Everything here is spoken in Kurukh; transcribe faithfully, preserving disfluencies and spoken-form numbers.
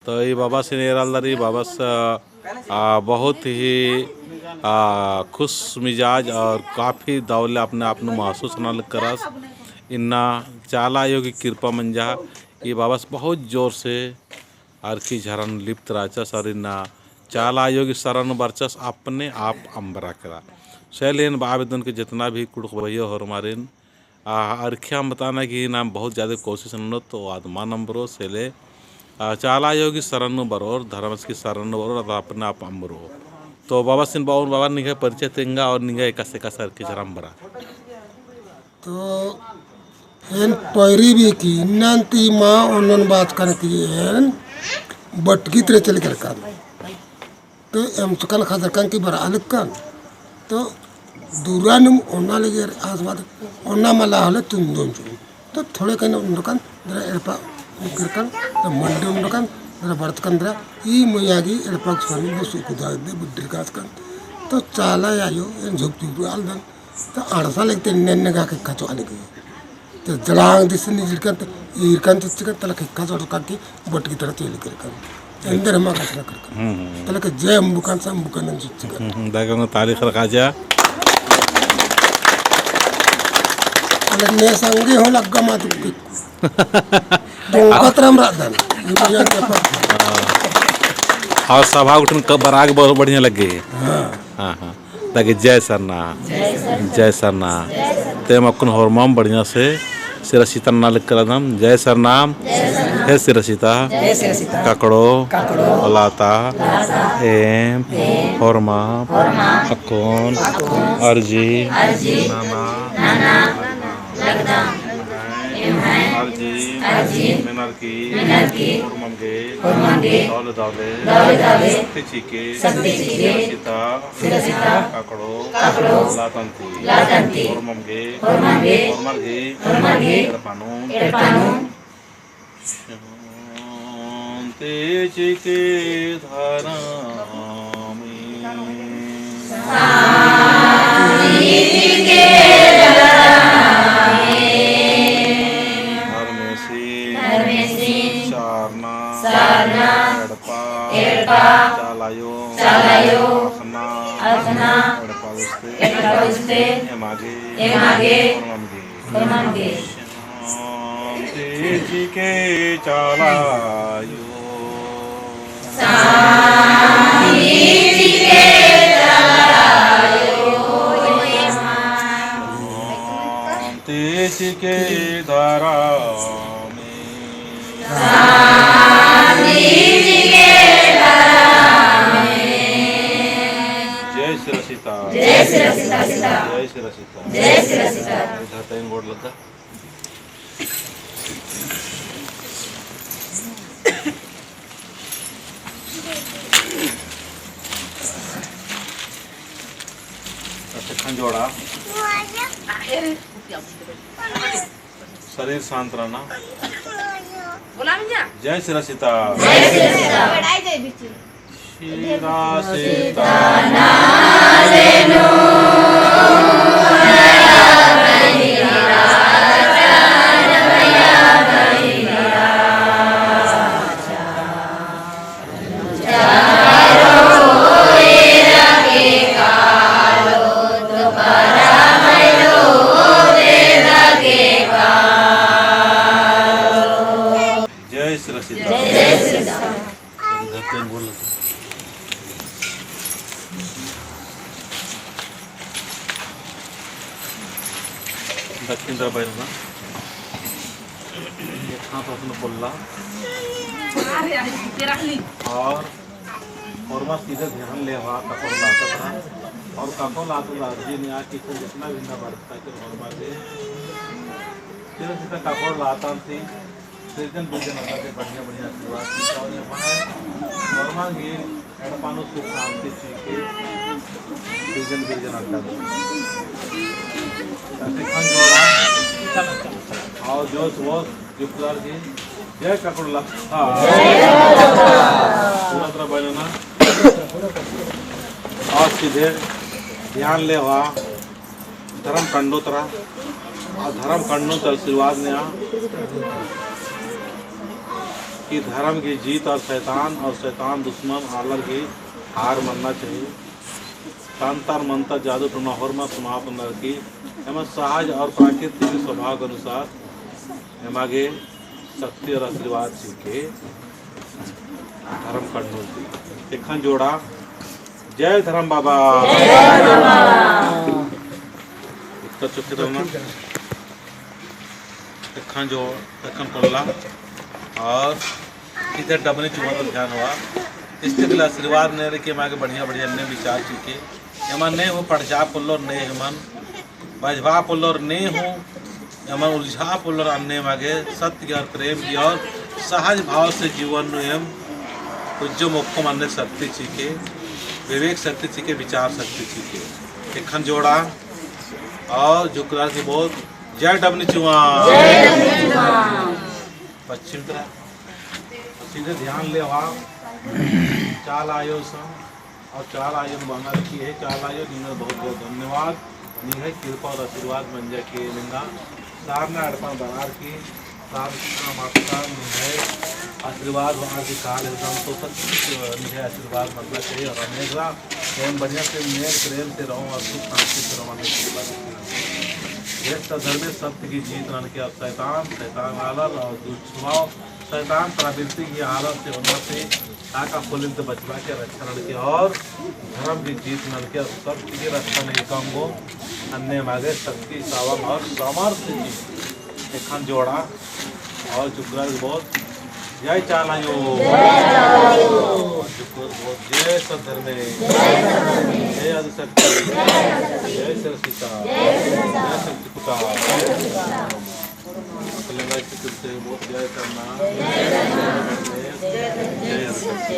तो ई बाबस एन एरालदर, ई बाबस, आ, बहुत ही, आ, खुश मिजाज और काफी दौले अपने आप नू महसूस नना लगदस। इन्ना चाला आयो की कृपा मंजा, ई बाबस बहुत जोर से अरखी झरन लिप्त रहचस और इन्ना चाला आयो की शरण बरचस, अपने आप अम्बरा केरा। से ले एन बआ बेद्दन की जितना भी कुँड़ुख़ भइयो होरमारिन, आ, अरखी अम्बताना की नाम बहुत ज्यादा कोशिश ननोत, तो आद मल अम्बरो, से ले, आ, चाला आयो की शरण नू बरओर, धर्मस की शरण नू बरओर, आद अपने आप अम्बरो। तो बाबसिन बओन, बाबा निंग्है परिचय तेंगा और निंग्है एकासे एकासे अरखी झरन अम्बरा। तो एन पैरी भी की इन्नन ती मा ओनोन बाचकन की एन बटगी तरा चल केरकन। तो एम चकन खजरकन की बरआ लगकन। तो दूरा नुम ओना लगे आस बात ओना मला होले तुन्दोन चुन। तो थोड़े कन उन्दकन दरा एड़पा केरकन, तो मंडी उन्दकन दरा बरतकन दरा ई मइया गी एड़पा गुसन बस उकुदा दे बुड्ढिर काचकन। तो चाला आयो एन झुक झुक आलदन। तो अंड़सा लगते नेन गा ख़ेक्खा चोआ लगे। तो जड़ांग दिस निजड़कन तो ईरकन चिच्चकन तला ख़ेक्खा चोआ लगे बटगी तरा तेल केरकन। एन्देर हमा कचरा केरकन। हम्म, हम्म। तला के जय अम्बुकन सा अम्बुकन चिच्चकन। हम्म, हम्म, दागंग ताली खरका जा। तला ने संगे हो लग्गा मा तुक्की। तो कतरम रादन। ये भैया के पास। हाँ। और सभा उठन कब बराग बहुत बढ़िया लगे। हाँ। हाँ, हाँ। ताकि जय सरना, जय सरना। तेम अक्कुन होरमाम बढ़िया से सिरा सीता नना लगदम। जय सरना। हे सिरा सीता। ककड़ो। लाता। एम। होरमाम। अक्कुन। अर्जी। नना। लगदम। एम्है। अर्जी। अर्जी। मेनर की। मेनर की। होरमम गे। होरमम गे। दौले दौले। दौले दौले। शक्ति चिके। शक्ति चिके। सिरा सीता। सिरा सीता। काकड़ो। काकड़ो। लातंती। लातंती। होरमम गे। होरमम गे। होरमर गे। होरमर गे। एड़पा नू। एड़पा नू। शांति चिके धरमे। शांति चिके धरमे। धर्मेसी। धर्मेसी। चारना। चारना। एड़पा। एड़पा। चालायो। चालायो। अखना। अखना। एड़पा गुस्ते। एड़पा गुस्ते। एमागे। एमागे। होरमम गे। होरमम गे। शांति चिके चालायो। शांति चिके चालायो। शांति चिके धरमे। शांति चिके धरमे। जय सिरा सीता। जय सिरा सीता। जय सिरा सीता। जय सिरा सीता। इधर तैन गोड़ लगा। अच्छा, खंजोड़ा। शरीर शांत रहना। जय सिरा सीता। जय सिरा सीता। सिरा सीता ना लेनो। जय सिरा सीता। जय सिरा सीता। दक्षिण तरफ बैठना। एक हाथ अपने पोल्ला। और, और बस सीधे ध्यान लेवा, ककड़ो लाता था। और ककड़ो लाता था, जी ने आज किसी जितना भी ना बढ़ता, कि और बार दे। फिर सीधा ककड़ो लाता थी। सिरजन बिरजन अड्डा के बढ़िया बढ़िया आशीर्वाद की और ये भाई नॉर्मल ये एड़पा नू सुख शांति चीके। सिरजन बिरजन अड्डा के। ऐसे खन जोड़ा। और जोश वोश जुगदार की। जय ककड़ो ला। हाँ। पूरा तरह बनाना। और सीधे ध्यान लेवा। धर्म कंडो तरा, आ धर्म कंडो तरा आशीर्वाद नेआ। कि धर्म की जीत और शैतान और शैतान दुश्मन आलर की हार मन्ना चाहिए। तंतर मंतर जादू टोना होरमा समाप्त नरकी। एमा सहज और प्राकृतिक स्वभाव के अनुसार एमा गे शक्ति और आशीर्वाद चिके धर्म कड़नू ती। एखन जोड़ा जय धर्म बाबा। जय धर्म बाबा। उत्तर चुके तो ना। एखन जो, एखन पोल्ला और इधर डबनी चुमा तो ध्यान हुआ। इस्ते के लिए आशीर्वाद ने रखे, एमा गे बढ़िया बढ़िया ने विचार चिके। एमा ने हो पढ़जा पोल्लो ने एमन बजवा पोल्लोर ने हो, एमन उलझा पोल्लोर अन्ने एमा गे सत्य की और प्रेम की और सहज भाव से जीवन नू एम उज्जो मोक्खो मन्ने शक्ति चिके, विवेक शक्ति चिके, विचार शक्ति चिके। एखन जोड़ा और जुकरार की बहुत जय डबनी चुआ। जय डबनी चुआ। पश्चिम तरफ सीधे ध्यान लेवा चाला आयो सन और चाला आयोन बना रखी है। चाला आयो, निंगन बहुत बहुत धन्यवाद। निंग्है कृपा और आशीर्वाद मंजा के निंगा सारना एड़पन बनार की सार का माता निंग्है आशीर्वाद बनार की काल एकदम तो सच निंग्है आशीर्वाद मंजा चाहिए। और हमेशा एम बढ़िया से मेल प्रेम से रहो और सुख शांति से रहो। हमें आशीर्वाद देते रहो। ये सब धर्मेस सत्य की जीत ननके और शैतान, शैतान आलर और दुष्ट स्वभाव शैतान प्रवृत्ति की आलर से उन्नति ताका फुलिन से बचबा के रक्षा ननके और धर्म की जीत ननके और सत्य की रक्षा नहीं कमबो। अन्ने एमा गे शक्ति सावंग और सामर्थ्य की एखन जोड़ा और जुकरार बहुत जय चाला आयो। जुकरार बहुत जय सत धर्मे। जय आदिशक्ति। जय सरस्वती। जय शक्ति पुता। कल्याण की कृपा से बहुत जय करना। जय आदिशक्ति।